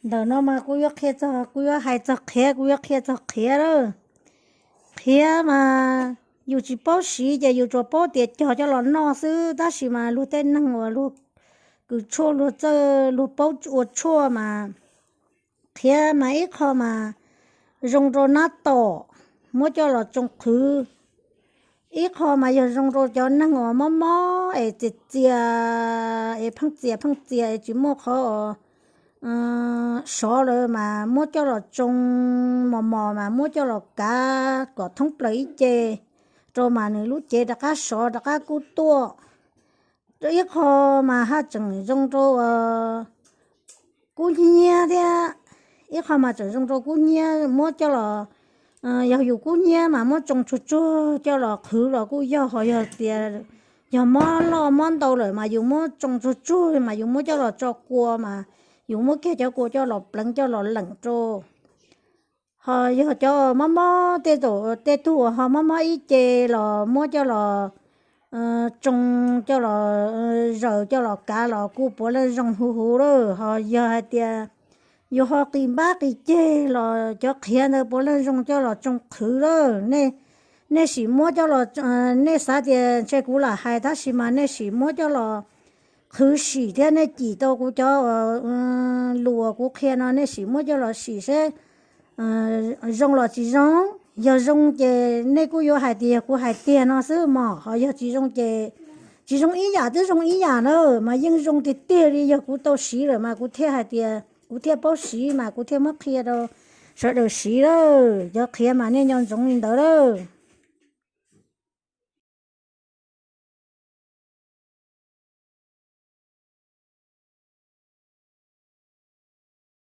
Ntawm no mas kuv yuav qhia txog, kuv yuav hais txog qhiav, kuv yuav qhia txog qhiav lawm. Qhiav mas yus tsis paub siv ces yus tsuas paub tias cog coj los noj xwb, tab sis mas luag tej neeg uas luag kws tshuaj luag txawj luag paub ua tshuaj mas qhiav mas ib qho mas zoo rau nab tom, muab coj los tsoo qhwv. Ib qho mas yog zoo rau cov neeg uas mob mob es txias txias es pheej txias pheej txias es tsis muaj qhov sov lawm mas muab coj los tsoo mos mos mas muab coj los kav kom thoob plaws ib ce rau mas nws lub cev rov qab sov rov qab kub tuaj. Ib qho mas haj tseem zoo rau kub hnyiab thiab, ib qho mas tseem zoo rau kub hnyiab muab coj los, yog yus kub hnyiab mas muab tsoo tsuag tsuag coj los qhwv los kuj yog, ho yog tias yog mob loj mob ntau lawm mas yus muab tsoo tsuag tsuag mas yus muab coj los tso kua mas yus muab kiag cov kua coj los pleev coj los leem rau. Ho yog cov mob mob tej zaum tej tug uas ho mob mob ib ce los muab coj los tsoo coj los zaws coj los kav los kuj puav leej zoo huv huv lawm. Ho yog hais tias yus ho qis npab qis ceg los cov qhiav ntawd puav leej zoo coj los tsoo qhwv lawm. Nej sim muab coj los, nej xav tias ntshe kuv lam hais tab sis mas nej sim muab coj los qhwv sim thiab nej cim tau kuv cov lus uas kuv qhia no nej sim muab coj los sim seb zoo los tsis zoo. Yog zoo ces nej kuj yuav hais tias yog kuv hais tiag no xwb mog, ho yog tsis zoo ces tsis zoo ib yam twb zoo ib yam na, mas yeej zoo tiag tiag li yog kuv tau siv lawm mas kuv thiaj hais tias kuv thiaj paub siv mas kuv thiaj muab qhia rau sawv daws siv lawm. Cov qhiav mas nej nco ntsoov li ntawd lawm.